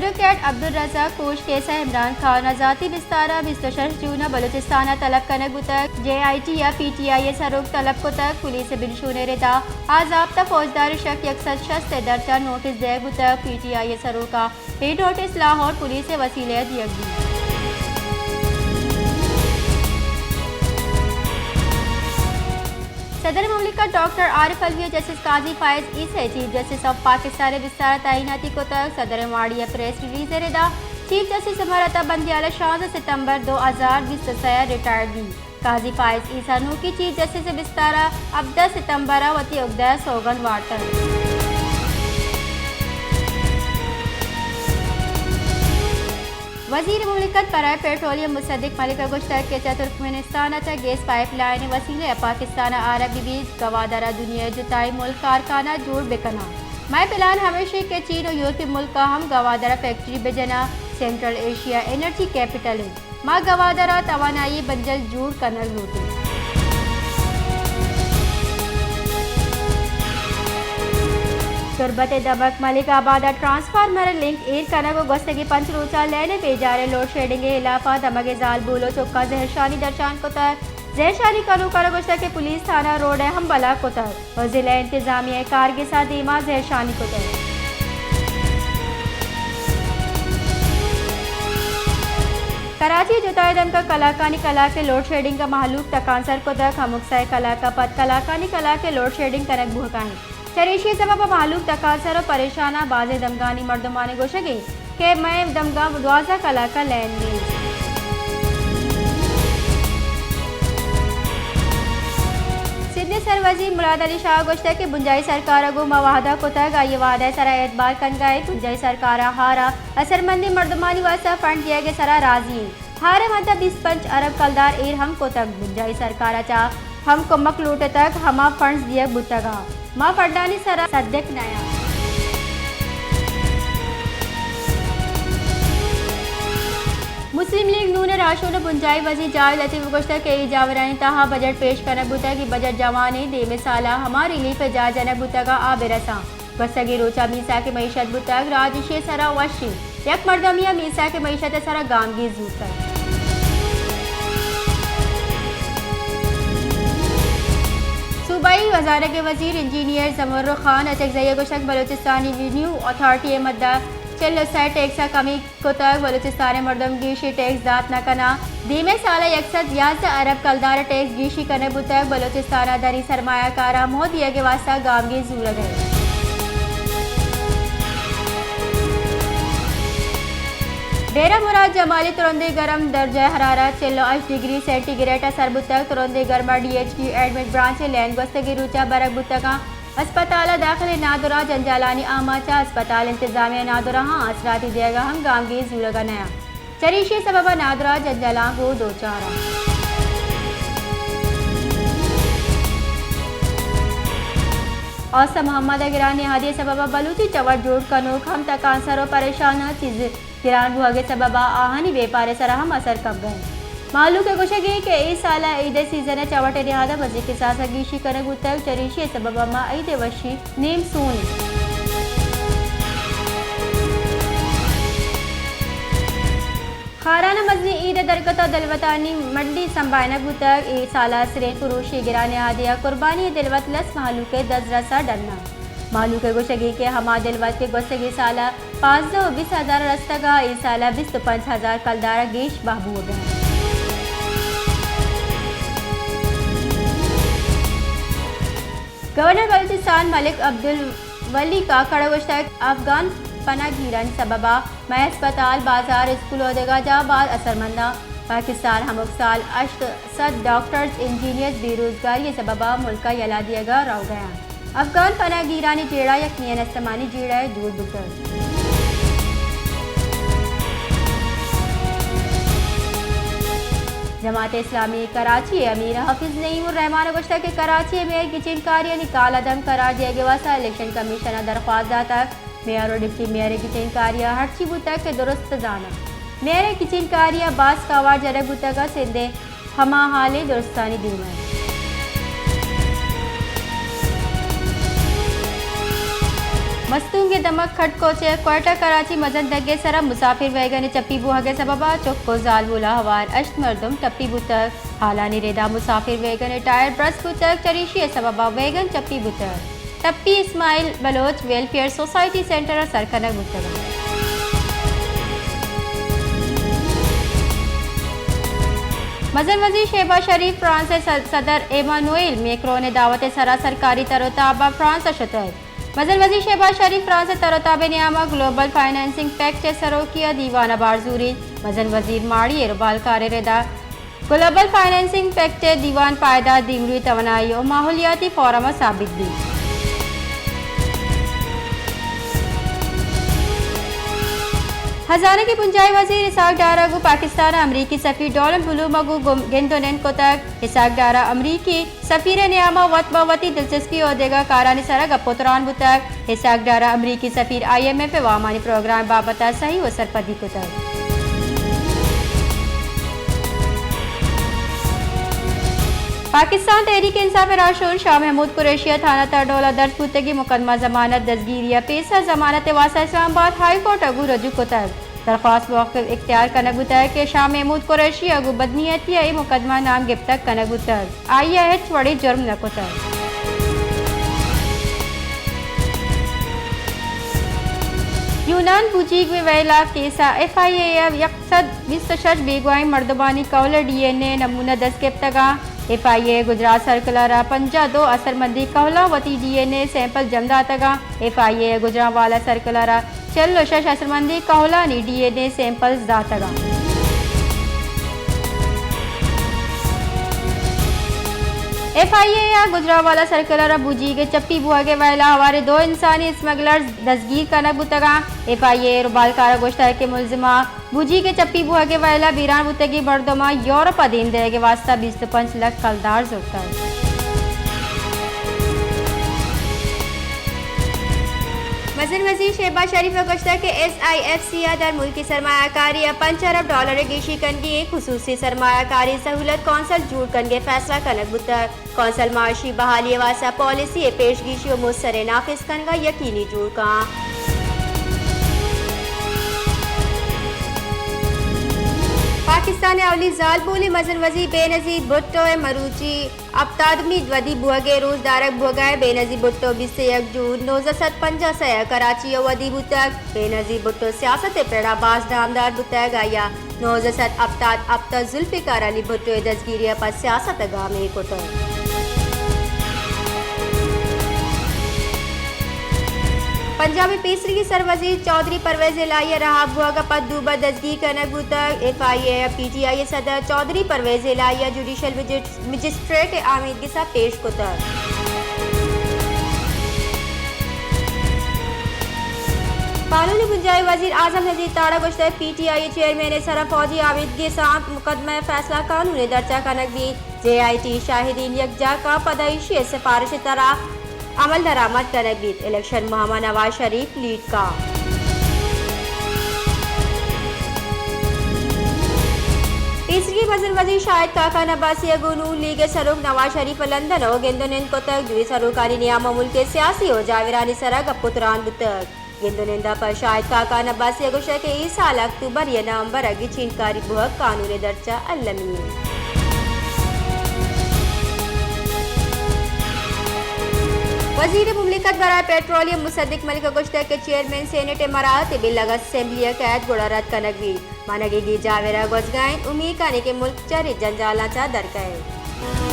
ایڈووکیٹ عبدالرزاق کوش کیس ءَ عمران خان ءَ ذاتی بستار ءَ بیست ءُ شش جون ءَ بلوچستان ءَ طلب کنگ بوتگ۔ جے آئی ٹی ءَ پی ٹی آئی ءِ سروک طلب کتگ۔ پولیس ءِ بنشون ءِ ردا آزاپتہ فوجدار ءِ شک یک سد شست ءِ درچ ءَ نوٹس دئیگ بوتگ۔ پی ٹی آئی ءِ سروک ءَ اے نوٹس لاہور پولیس ءِ وسیلہ ءَ دیگ بیت۔ صدر مملکت ڈاکٹر عارف علوی ءَ جسٹس قاضی فائز عیسی ءَ چیف جسٹس آف پاکستان ءِ بستار ءَ تعیناتی کتگ۔ صدر ءِ ماڑی ءَ پریس ریلیز ءِ ردا چیف جسٹس عمر عطا بندیال ءَ شانزدہ ستمبر دو ہزار بیست ءُ سئے ءَ ریٹائر بیت۔ قاضی فائز عیسی نوکی چیف جسٹس ءِ بستار ءَ ہبدہ ستمبر ءَ وتی اگدہ ءِ سوگند وارتگ۔ وزیر مملکت برائے پیٹرولیم مصدق ملک ءَ گوشتگ کہ چہ ترکمنستان ءَ چہ گیس پائپ لائن ءِ وسیلہ ءَ پاکستان ءَ آرگ بہ بیت، گوادر ءَ دنیا ءِ جتائیں ملک کارخانہ جوڑ بہ کناں۔ مئے پلان ہمیش اِنت کہ چین ءُ یورپی ملک ءَ ہم گوادر ءَ فیکٹری بہ جناں۔ سینٹرل ایشیا انرجی کیپٹل اِنت۔ ما گوادر ءَ توانائی بنجل جوڑ کنگ لوٹیں۔ تربت ءِ دمگ ملک آباد ءَ ٹرانسفارمر ءِ لنک ایر کنگ ءُ گوستگیں پنچ روچ ءَ لین ءِ بیجار ءِ لوڈ شیڈنگ ءِ ہلاپ ءَ دمگ ءِ زالبول ءُ چکاں زہرشانی درشان کتگ۔ زہرشانی کنوکاں گوشتگ کہ پولیس تھانہ روڈ ءَ ہم بلاک کتگ ءُ ضلع انتظامیہ ءِ کارگس ءَ دیما زہرشانی کتگ۔ کراچی ءِ جتائیں دمگ ءَ کلاکانی کلاک ءَ لوڈ شیڈنگ ءَ مہلوک تکانسر کتگ۔ ہمک سئے کلاک ءَ پد کلاکانی کلاک ءَ لوڈ شیڈنگ کنگ بوہگ ءَ اِنت۔ چریشی ءِ سبب ءَ مہلوک تکانسر ءُ پریشان اَنت۔ بازیں دمگانی مردمانی گوشگ اِنت کہ مئے دمگ ءَ دوازدہ کلاک ءَ لین نیست۔ سندھ ءِ سروزیر مراد علی شاہ ءَ گوشتگ کہ بنجاہی سرکار ءَ گوں ما وعدہ کتگ، آئی ءِ وعدہ ءِ سرا اعتبار کنگ ءَ ایں۔ بنجاہی سرکار ءَ ہار ءَ اثرمندیں مردمانی واستہ فنڈ دیگ ءِ سرا راضی ایں۔ ہار ءِ مد ءَ بیست پنچ ارب کلدار ایر ہم کتگ۔ بنجاہی سرکار ءَ چہ ہم کمک لوٹتگ، ہما فنڈز دیگ بوتگ اَنت۔ ما فنڈانی سرا صدق نیاں۔ مسلم لیگ نون ءِ راہشون ءُ بنجاہی وزیر جاوید لطیف ءَ گوشتگ کہ اے جاورانی تہا بجٹ پیش کنگ بوتگ، اے بجٹ جوانیں، دیمی سال ءَ ہما ریلیف ءِ جاہ جنگ بوتگ اَنت، آ بہ رساں۔ گوستگیں روچاں میساک ءِ معیشت بوتگ، راج ایشی ءِ سرا وش اِنت۔ یک مردمے ءَ میساک ءِ معیشت ءِ سرا گامگیج زورتگ۔ صوبائی وزارت ءِ وزیر انجینئر زمرد خان اچکزئی ءَ گوشتگ بلوچستان ریونیو اتھارٹی ءِ مد ءَ چل ءُ سئے ٹیکس ءَ کمی کتگ، بلوچستان ءِ مردم گیشیں ٹیکس دات نہ کناں۔ دیمی سال ءَ یک سد یازدہ ارب کلدار ءِ ٹیکس گیشی کنگ بوتگ، بلوچستان ءَ دری سرمایہ کاراں موہ دیگ ءِ واستہ گامگیج زورگ ءَ اِنت۔ ڈیرہ مراد جمالی ترندیں گرم، درجہ حرارت چل ءُ ہشت ڈگری سینٹی گریڈ ءَ سر بوتگ۔ ترندیں گرم ءَ D H Q admit branch ءِ لین گوستگیں روچ ءَ برگ بوتگ اَنت۔ ہسپتال ءَ داخلیں نادراہ جنجالانی آماچ ءَ ہسپتال انتظامیہ نادراہاں آسراتی دیگ ءَ ہم گامگیج زورگ ءَ نیاں۔ چریشی ءِ سبب ءَ نادراہ جنجالاں گوں دوچار اَنت۔ آسا محمد ءِ گران نہادی ءِ سبب ءَ بلوچی چوٹ جوڑ کنوک ہم تکانسر ءُ پریشان اَنت، چیز گران بوہگ ءِ سبب ءَ آہانی بیپار ءِ سرا ہم اثر کپگ ءَ اِنت۔ مہلوک ءِ گوشگ اِنت کہ اے سال ءَ عید ءِ سیزن ءِ چوٹ ءِ نہاد ءَ بزیں کساس ءَ گیشی کنگ بوتگ، چریشی ءِ سبب ءَ ما عید ءِ وشی نیم سون ایں۔ خاران ءَ مزنیں عید ءِ درگت ءَ دلوتانی منڈی سمبھائینگ بوتگ۔ اے سال ءَ سرین پروشی ءِ گران نہادی ءَ قربانی ءِ دلوت لس مہلوک ءِ دزرس ءَ ڈن اَنت۔ مہلوک ءِ گوشگ اِنت کہ ہما دلوت کہ گوستگیں سال ءَ پانزدہ ءُ بیست ہزار ءَ رستگ اَنت، اے سال ءَ بیست ءُ پنچ ہزار کلدار ءَ گیش بہبوہگ اَنت۔ گورنر بلوچستان ملک عبدالولی کاکڑ ءَ گوشتگ، افغان پناہ گیرانی سبب ءَ مئے ہسپتال، بازار، اسکول ءُ دگہ جاہ باز اثرمند اَنت۔ پاکستان ہمک سال ہشت سد ڈاکٹرز، انجینئرز بے روزگاری ءِ سبب ءَ ملک ءَ یلہ دیگ ءَ روگ ءَ اَنت۔ افغان پناہ گیرانی جیڑہ یک مین استمانی جیڑہ ءَ جوڑ بوتگ۔ جماعت اسلامی کراچی ءِ امیر حافظ نعیم الرحمان ءَ گوشتگ کہ کراچی ءِ میئر گچین کاریانی کال ءَ دم قرار دیگ ءِ واستہ الیکشن کمیشن ءَ درخواست داتگ۔ میئر ءُ ڈپٹی میئر ءِ گچین کاری ءَ ہرچی بوتگ کہ درست زان اَنت۔ میئر ءِ گچین کاری ءَ باز کاوار جنگ بوتگ ءُ سندھ ءِ ہما حال ءَ درستانی دیم ءَ اِنت۔ مستونگ ءِ دمگ کھڈ کوچ ءِ کوئٹہ کراچی مزن دگ ءِ سرا مسافر ویگن ءِ چپی بوھگ ءِ سبب ءَ چک ءُ زالبول ءَ ہوار ہشت مردم ٹپی بوتگ۔ حالانی رد ءَ مسافر ویگن ءِ ٹائر برست بوتگ، چریشی ءِ سبب ءَ ویگن چپی بوتگ۔ ٹپی اسماعیل بلوچ ویلفیئر سوسائٹی سینٹر ءَ سر کنگ بوتگ انت۔ مزن وزیر شہباز شریف فرانس ءِ صد-، صدر ایمانوئل میکرون ءِ دعوت ءِ سرا سرکاری تر ءُ تاب ءَ فرانس ءَ شتگ۔ مزن وزیر شہباز شریف فرانس ءِ تر ءُ تاب ءِ نیام ءَ گلوبل فنانسنگ پیکٹ ءِ سروکی ءِ دیوان ءَ بار زوریت۔ مزن وزیر ماڑی ءِ ربالکار ءِ رد ءَ گلوبل فنانسنگ پیکٹ ءِ دیوان پائیدار دیمروئی توانائی ءُ ماحولیاتی فورم ءَ ثابت بیت۔ ہزانگ ءِ بنجاہی وزیر اسحاق ڈار ءَ گوں پاکستان ءِ امریکی سفیر ڈولن بلوم ءَ گوں گم-، گند ءُ نند کتگ۔ اسحاق ڈار ءَ امریکی سفیر ءِ نیام ءَ وت بہ وتی دلچسپی ءُ دگہ کارانی سرا گپ ءُ تران بوتگ۔ اسحاق ڈار ءَ امریکی سفیر آئی ایم ایف ءِ وامانی پروگرام ءِ بابت ءَ صحیح ءُ سرپدی کتگ۔ پاکستان تحریک انصاف ءِ راہشون شاہ محمود قریشی ءَ تھانہ ترڈول ءَ درج بوتگیں مقدمہ ضمانت دزگیری ءَ پیسر ضمانت ءِ واستہ اسلام آباد ہائی کورٹ ءَ گوں رجوع کتگ۔ درخواست موقف اختیار کنگ بوتگ کہ شاہ محمود قریشی ءَ گوں بدنیتی ءَ اے مقدمہ نام گپتگ کنگ بوتگ۔ آئی ءَ ہچ وڑیں جرم نہ کتگ۔ یونان بوجیگ ءِ ویلا کیس ءَ ایف آئی اے ءَ یک سد بیست ءُ شش بیگواہیں مردمانی کہول ءِ ڈی این اے نمونہ دست گپتگ انت۔ ایف آئی اے ءَ گجرات سرکل ءَ را پنجاہ ءُ دو اثرمندیں کہولاں وتی ڈی این اے سیمپل جم داتگ انت۔ ایف آئی اے ءَ گجرانوالہ سرکل ءَ را چل ءُ شش اثرمندیں کہولانی ڈی این اے سیمپلز داتگ انت۔ ایف آئی اے ءَ گجرانوالہ سرکل ءَ را بوجیگ ءِ چپی بوھگ ءِ ویلا ہواریں دو انسانی اسمگلرز دزگیر کنگ بوتگ انت۔ ایف آئی اے ءِ ربالکار ءَ گوشتگ کہ ملزماں بوجیگ ءِ چپی بوھگ ءِ ویلا بیران بوتگیں مردماں یورپ ءَ دیم دئیگ ءِ واستہ بیست ءُ پنچ لکھ کلدار زرتگ۔ مزن وزیر شہباز شریف ءَ گوشتگ کہ ایس آئی ایف سی ءَ درملکی سرمایہ کاری ءَ پنچ ارب ڈالر ءِ گیشی کنگی ایں، خصوصی سرمایہ کاری سہولت کونسل جوڑ کنگ ءِ فیصلہ کنگ بوتگ۔ کونسل معاشی بحالی ءِ واستہ پالیسی ءِ پیشگیشی ءُ مستریں نافذ کنگ ءَ یقینی جوڑ کن۔ پاکستان ءِ اولی زالبولیں مزن وزیر بینظیر بھٹو ءِ مروچی ہپتادمی ودی بوھگ ءِ روچ دارگ بوھگ ءَ۔ بینظیر بھٹو بیست ءُ یک جون نوزدہ سد پنجاہ ءُ سئے ءَ کراچی ءَ ودی بوتگ۔ بینظیر بھٹو سیاست ءِ پڑ ءَ باز نامدار بوتگ۔ آئی ءَ نوزدہ سد ہپتاد ہپت ءَ ذوالفقار علی بھٹو ءِ دزگیری ءَ پد سیاست ءَ گامے کتگ۔ پنجاب ءِ پیسریگیں سروزیر چوہدری پرویز الہی ءِ رہا بوگ ءَ پد دوبر دزگیر کنگ بوتگ۔ ایف آئی اے ءَ پی ٹی آئی ءِ صدر چوہدری پرویز الہی ءَ جوڈیشل مجسٹریٹ ءِ آمیدگس ءَ پیش کتگ۔ قانون ءِ بنجاہی وزیر اعظم نذیر تاڑ ءَ گوشتگ، پی ٹی آئی ءِ چیئرمین ءِ سرا فوجی آمیدگس ءَ مقدمہ ءِ فیصلہ قانون ءِ درچ ءَ کنگ بیت۔ جے آئی ٹی شاہدین یکجاہ کن، پدا ایشی ءِ سفارش ءِ ترا عمل درآمد کنگ بیت۔ الیکشن مہم ءَ نواز شریف لیڈ کن۔ پیسریگیں مزن وزیر شاہد خاقان عباسی ءَ گوں نون لیگ ءِ سروک نواز شریف ءَ لندن ءَ گند ءُ نند کتگ۔ دوئیں سروکانی نیام ءَ ملک ءِ سیاسی ءُ جاورانی سرا گپ ءُ تران بوتگ۔ گند ءُ نند ءَ پد شاہد خاقان عباسی ءَ گوشتگ کہ اے سال ءِ اکتوبر ءِ نومبر ءَ گچین کاری بوھگ قانون ءِ درچ ءَ المی انت۔ وزیر مملکت برائے پیٹرولیم مصدق ملک ءَ گوشتگ کہ چیئرمین سینیٹ ءِ مراعات ءِ بل اگاں اسمبلی ءَ کئیت گڑا رد کنگ بیت۔ مانگیگیں جاور ءَ گوزگ ءَ انت، امیت کنیں کہ ملک چرے جنجالاں چہ در کئیت۔